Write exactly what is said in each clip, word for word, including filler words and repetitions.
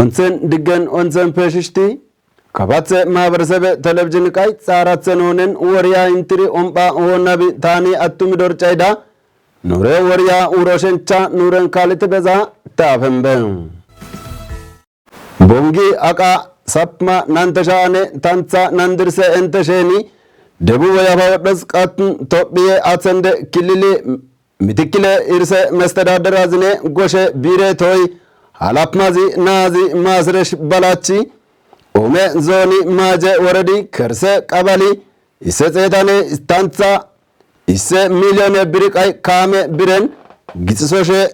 Onsen diggen onsen peşişti. Kabatse maberesebe telebijin kay tsaratse nonen wariya intiri omba honabi tani atumi dor cayda. Nure wariya uroşenca nuren kalite beza tafembe. Bongi aka sapma nantesane tansa nandirse enteseni. Debu waya bawa dos katın topbiye atsende kilili mitikile irse mestedadder azine goşe bire toy halapmazi nazi masreş balaçi. Ome zoni mace waradi kerse kabali ise tsetane tansa ise milyone birikay kame biren gitsisoshe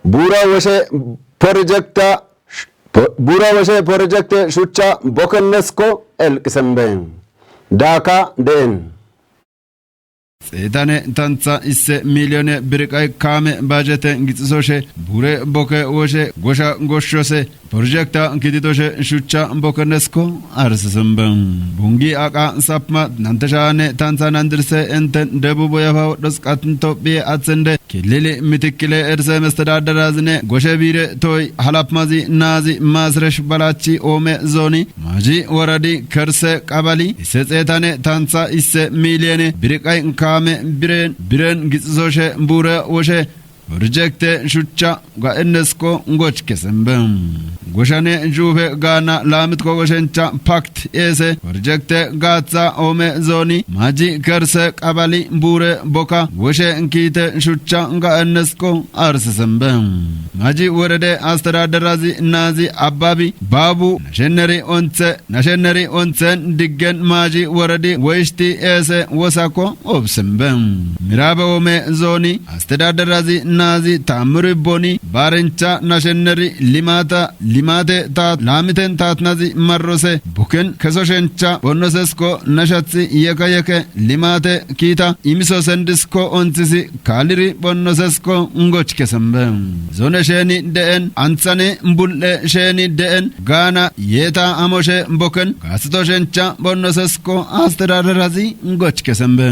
bura weshe projekta bura weshe projekte şuça bokennesko elkisembe. Daka den. Tsetane tansa ise milyone birikay kame bajete gitsisoshe bure boke weshe goşa goşose projekta kititoshe şuça bokennesko arsesembe. Bongi aka sapma nantesane tansa nandirse enten debu boya bawa dos katın topbiye atsende kilili mitikile irse mestedadder azine goşe bire toy halapmazi nazi masreş balaçi ome zoni maci waradi kerse kabali ise tsetane tansa ise milyone birikay kame biren biren gitsisoshe bure weshe projekte şuça gaennesko goçkesembe. Goşane jube gana lamitko goşenca pakt ese projekte gatsa ome zoni maci kerse kabali bure boka goşe kite şuça gaennesko arsesembe. Maci wurede astedadder azi nazi abbabi babu naşenneri onse naşenneri onsen diggen maci wuredi wışti ese wosako obsembe. Mirabe ome zoni astedadder azi nazi tamuri boni barenca naşenneri limata limate tat lamiten tatnazi marrose boken kesoşenca bonnosesko naşatsi yeke yeke limate kita imisosendisko onsisi kaliri bonnosesko goçkesembe. Zone şeni den ansane bulle şeni den gana yeta amoshe boken gasitoşenca bonnosesko astedadder azi goçkesembe.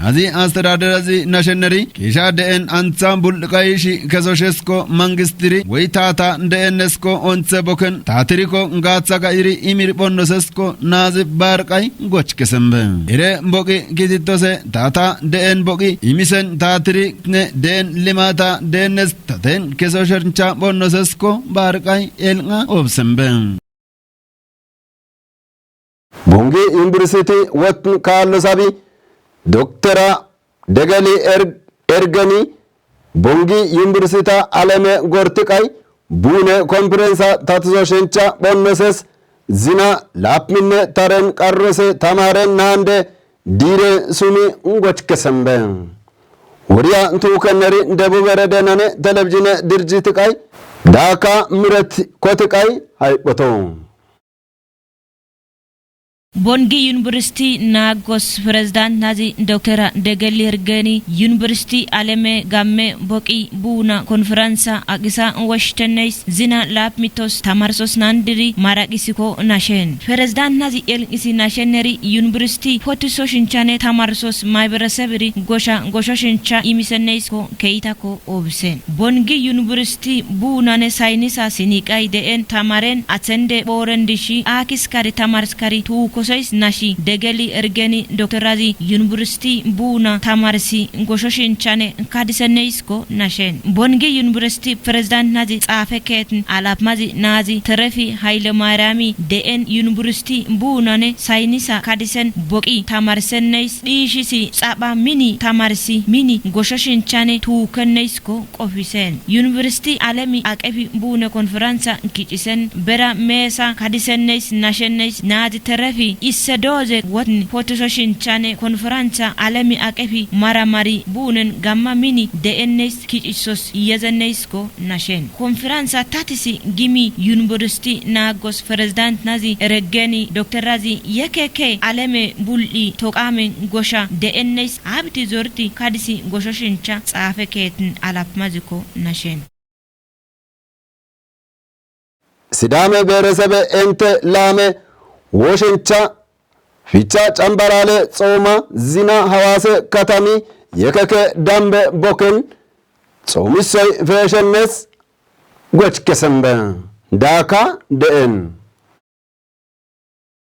Azi astedadder azi naşenneri kişa den ansa bulle kayişi kesoşesko mangistiri weytata dennesko onse boken tatiriko gatsa kayiri imir bonnosesko nazi barkay goçkesembe. Ire boki kititose tata den boki imisen tatiri ne den limata dennes taten kesoşenca bonnosesko barkay elnga obsembe. Bongi University wotn kallo sabi doktora degeli er ergeni Bongi Universita aleme gortikay bune konferensa tatsoşenca bonnoses zina lapminne taren qarrose tamaren nande dire sumi ngoçkesembe. Wuriya ntukenneri debu berede nane televijine dirjitikay daka miret kotikay hayboto. Bongi University nagos prezidanti nazi doktora degeli ergeni University aleme gamme boqi buna konferansa aqisa washtenneis zina lapmitos tamarsos nandiri maraqisiko nashen. Prezidanti nazi elqisi nashenneri University fotiso shinchane tamarsos mayberesebiri gosha gosho shincha imisenneisko keytako obsen. Bongi University bunane saynisa siniqay de'en tamaren atsende borendishi akiskari tamarskari tuukosois nashi degeli ergeni doktorazi University buna tamarsi gosho shinchane kadisenneisko nashen. Bongi University prezidanti nazi tsafe ketin alapmazi nazi terefi Haylemaryami de'en University bunane saynisa kadisen boqi tamarsenneis dhishisi tsapha mini tamarsi mini gosho shinchane tuukenneisko qofisen. University alemi aqefi bune konferansa kicisen bera mesa kadisenneis nashenneis nazi terefi isse doze wotni fotiso shinchane konferansa alemi aqefi maramari bunen gamma mini de'enneis kicissos iyezenneisko nashen. Konferansa tatisi gimi University nagos prezidanti nazi ereggeni doktorazi yekeke aleme bul'i toqamen gosha de'enneis abti zorti kadisi gosho shincha tsafe ketin alapmaziko nashen. Sidame beresebe ente lame woshencha ficha cambarale tsoma zina Hawase katami yekeke dambe boken tsomisoy feshennes gochkesembe. Daaka de'en.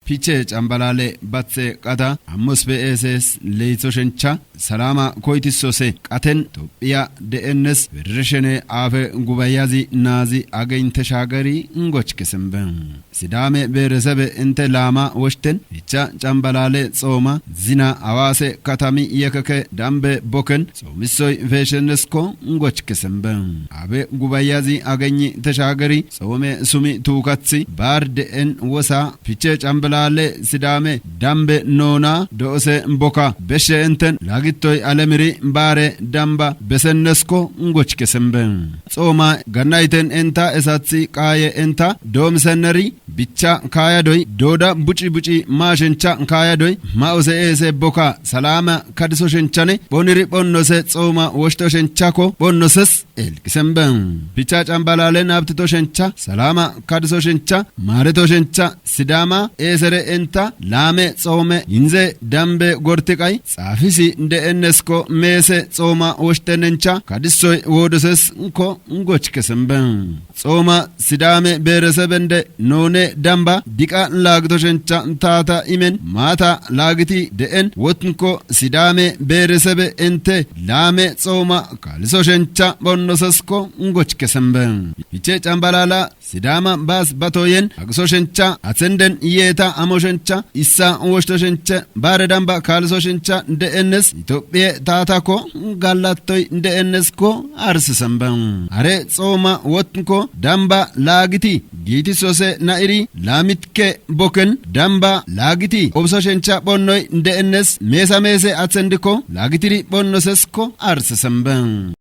Fiche Cambalale batse qata amos be eeses leytoshencha salama koytissose qaten Tophiya de'ennes federeshene afe gubayazi naazi Ageny Teshageri ngochke semben. Sidaame beeresebe ente laama woshten Ficha Cambalale tsooma zina Awaase katami yekeke dambe boken tsoomissoy feshennesko ngochke semben. Abe gubayazi Ageny Teshageri tsoome sumi tuukatsi baar de'en wosa Fiche Cambalale Sidaame dambe noona do'ose boka beshe enten laagittoy alemiri baare damba besennesko ngochke semben. Tsooma gannayten enta esatsi qaaye enta doomisenneri bicha kaayadoy dooda buci buci maashencha kaayadoy ma'ose eese boka salama kadisoshenchane phoniri phonnose tsooma woshtoshenchako phonnoses elqi semben. Ficha Cambalalen abtitoshencha salama kadisoshencha maaretoshencha Sidaama eesere enta laame tsoome inze dambe gortiqay tsaafisi de'ennesko meese tsooma woshtenencha kadissoy woodoses ko ngochke semben. Tsooma Sidaame beeresebende noone damba diqa laagitoshencha taata imen maata laagiti de'en wotnko Sidaame beeresebe ente laame tsooma kalisoshencha phonnosesko ngochke semben. Fiche Cambalala Sidaama baas batoyen agisoshencha atsenden yeeta amoshencha issa woshtoshenche baare damba kalisoshencha de'ennes Itophiye taatako gallattoy de'ennesko arsi semben. Are tsooma wotnko damba laagiti giitisose na'iri laamitke boken damba laagiti obsoshencha phonnoy de'ennes meesa meese atsendiko laagitiri phonnosesko arsi semben.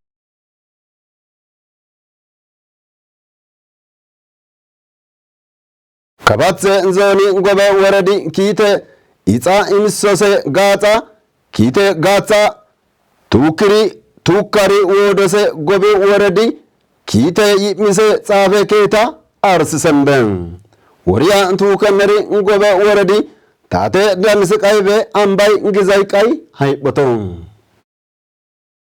Kabatse nzoni Gobe woredi kiite itsa imissose gaatsa kiite gaatsa tuukiri tuukkari woodose Gobe woredi kiite yi'mise tsaafe keeta arsi semben. Woriya tuukenneri Gobe woredi taate danisi qaybe ambay gizay qay hayphoton.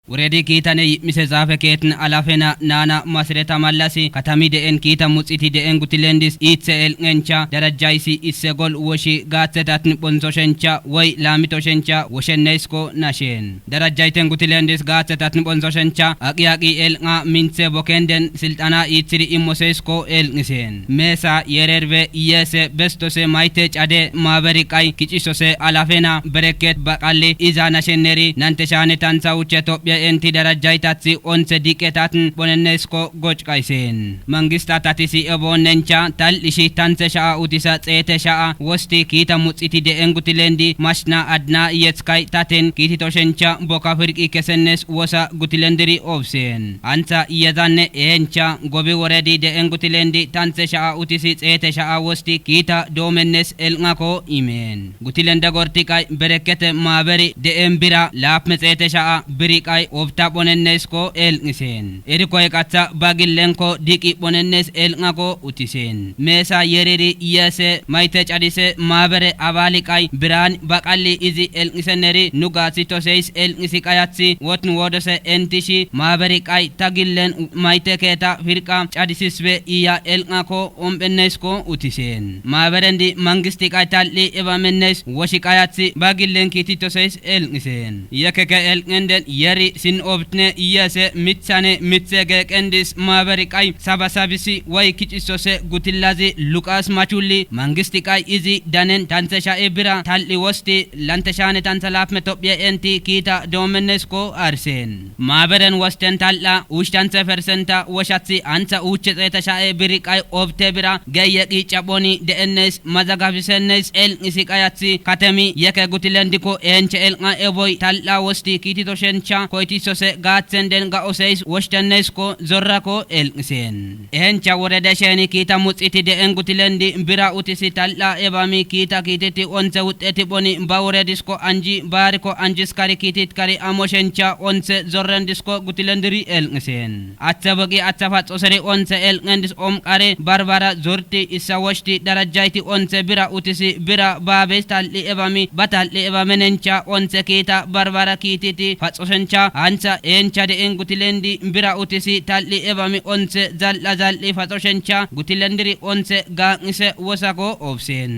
Woredi kiitane yi'mise tsaafe keetin alafena naana Masireta Mallasi katami de'en kiita mutsiti de'en gutilendis iitse el'ngencha darajaysi isse gol woshi gaatse tatni phonsoshencha woy laamitoshencha woshenneysko nashen. Darajayten gutilendis gaatse tatni phonsoshencha aqi aqi el'nga mintse bokenden silxana iitsiri immoseysko el'ngisen. Meesa yererbe iyese bestose mayte cade maaberi qay kicisose alafena Bereket Baqali iza nashenneri nanteshane tansa uche Tophiya enti darajaytatsi onse diqe tatni phonenneysko gochqaysen. Mangista tatisi eboonnencha tal'ishi tanse sha'a utisa tseete sha'a wosti kiita mutsiti de'en gutilendi mashna adna iyetskay taten kiititoshencha boka firqi kesennes wosa gutilendiri obsen. Ansa iyezanne ehencha Gobi woredi de'en gutilendi tanse sha'a utisi tseete sha'a wosti kiita doomennes el'ngako imen. Gutilende gortiqay Berekete maaberi de'en bira laapme tseete sha'a biri qay obta phonenneysko el'ngisen. Erikoy qatsa bagillenko diqi phonennes el'ngako utisen. Meesa yeriri iyese mayte cadise maabere abaali qay birani baqali izi el'ngisenneri nuga sitoseys el'ngisi qayatsi wotni woodose entishi maaberi qay tagillen mayte keeta firqa cadisisbe iya el'ngako omphenneysko utisen. Maaberendi mangisti qay tal'i ebamenneys woshi qayatsi bagillen kiititoseys el'ngisen. Yekeke el'ngenden yeri sin obtne iyese mitsane mitse geqendis maaberi qay sabasabisi woy kicisose gutillazi Luqas Machulli mangisti qay izi danen tanse sha'e bira tal'i wosti lanteshane tansa laapme Tophiya enti kiita doomenneysko arsen. Maaberen wosten tal'a ushtanse persenta woshatsi ansa uche tseete sha'e biri qay obte bira geye qica phoni de'enneys mazagabisenneys el'ngisi qayatsi katemi yeke gutilendiko ehenche el'nga eboy tal'a wosti kiititoshencha koytisose gaatsenden ga'oseys woshtenneysko zorrako el'ngisen. Ehencha woredesheni kiita mutsiti de'en gutilendi bira utisi tal'a ebami kiita kiititi onse wutteti phoni ba woredisko anji baariko anjiskari kiititkari amoshencha onse zorrendisko gutilendiri el'ngisen. Atse boqi atsa fatsoseri onse el'ngendis omqare barbara zorti issa woshti darajayti onse bira utisi bira baabeys tal'i ebami ba tal'i ebamenencha onse kiita barbara kiititi fatsoshencha Ansa encha de'en gutilendi bira utisi tal'li ebami onse zal'a zal'i faxosencha gutilandiri onse gañise wosako obsen.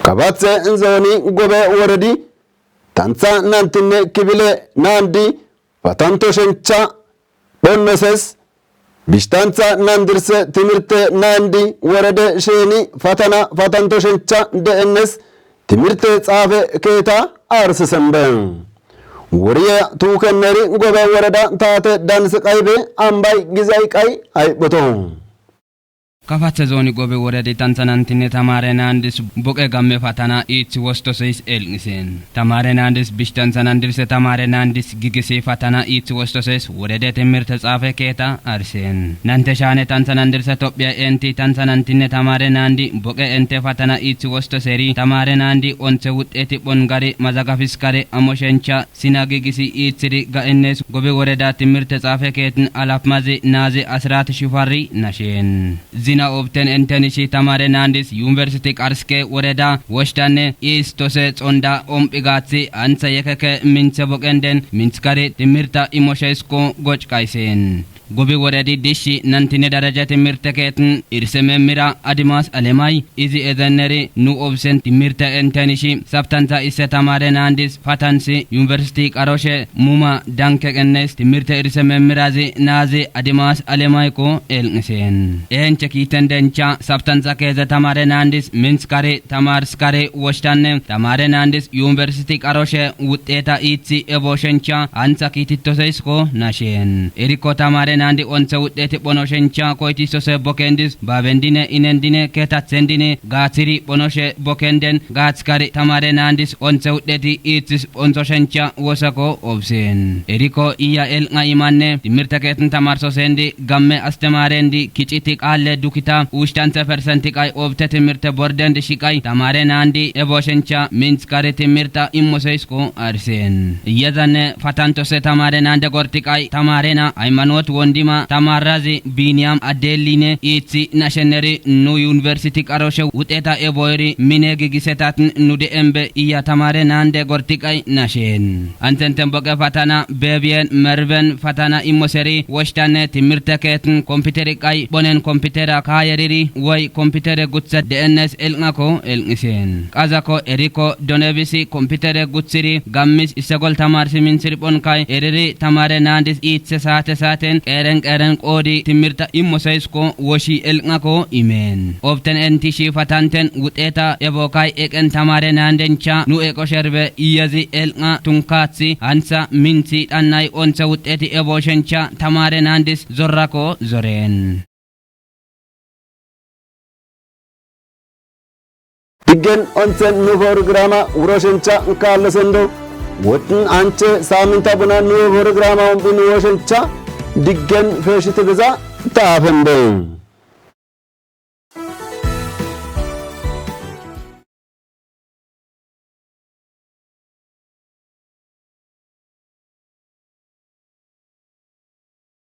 Kabatse nzoni gobe woredi tansa nantinne kibile nandi fatantosencha dhonnoses bishtansa nandirse timirte nandi worede sheni fatana fatantosencha de'enes timirte tsafe keta arsisembe. Woriye tukenneri gobe woreda tate dansi qaybe ambay gizay qay ayboto. Kafatse zoni gobe woredi tansa nantinne tamare nandis boqe gamme fatana itsi wostoseis el'nisen. Tamare nandis bishtansa nandirse tamare nandis gigisi fatana itsi wostoseis worede timirte tsafe keta arsen. Nante shane tansa nandirse Tophiya enti tansa nantinne tamare nandi boqe ente fatana itsi wostoseri tamare nandi onse wut'eti phon gari mazagafis kare amoshencha sina gigisi itsiri ga'ennes gobe woreda timirte tsafe ketin alapmazi nazi asrat shufari nashen. Zina obten entenisi tamare nandis yunversiti qarske woreda woshtane is tose tsonda omphi gatsi ansa yekeke minse boqenden minskari timirta imoshesko goch qaysen. Gobe woredi dishi nantinne daraja timirte ketin irse memira Adimas Alemay izi ezenneri nu obsen timirte entenisi saptansa isse tamare nandis fatansi yunversiti qaroshe muma danke qennes timirte irse memirazi nazi Adimas Alemay ko el'nisen. Enche kitendencha saptansa keze tamare nandis minskari tamarskari woshtane tamare nandis yunversiti qaroshe wut'eta itsi eboshencha ansa kititoseisko nashen. Eriko tamare nandi onse wut'eti phonoshencha koitistose bokendis babendine inendine ketatsendine gatsiri phonoshe bokenden gatskari tamare nandis onse wut'eti itsis phonsoshencha wosako obsen. Eriko iya el'nga imanne timirte ketin tamarsosendi gamme astemarendi kichiti qalle dukita ushtanse persenti qay obte timirte bordendi shiqay tamare nandi eboshencha minskari timirta immoseisko arsen. Iyazane fatantose tamare nande gorti qay tamarena aymanot wondima tamarrazi biniyam adeline itsi nasheneri nu yunversiti qaroshe wut'eta eboyri mine gigise tatin nu de'embe iya tamare nande gorti qay nashen. Ansenten boqe fatana bebiyen merben fatana immoseri woshtane timirte ketin kompiteri qay phonen kompitera kayeriri woy kompitere gutse de'enes el'ngako el'ngisen. Qazako eriko donebisi kompitere gutsiri gammis isegol tamarsi minsiri phon kay eriri tamare nandis itse sate saten qeren qeren qodi timirta immoseisko woshi el'ngako imen. Obten entishi fatanten wut'eta ebo kay ek'en tamare nandencha nu ek'osherbe iyazi el'nga tunkatsi ansa minsi dhannay onse wut'eti eboshencha tamare nandis zorrako zoren. Diggen onsen nu programa wuroshencha nkallosendo. Wotin anche saminta buna nu programa ombin woshencha diggen feshiti biza tafende.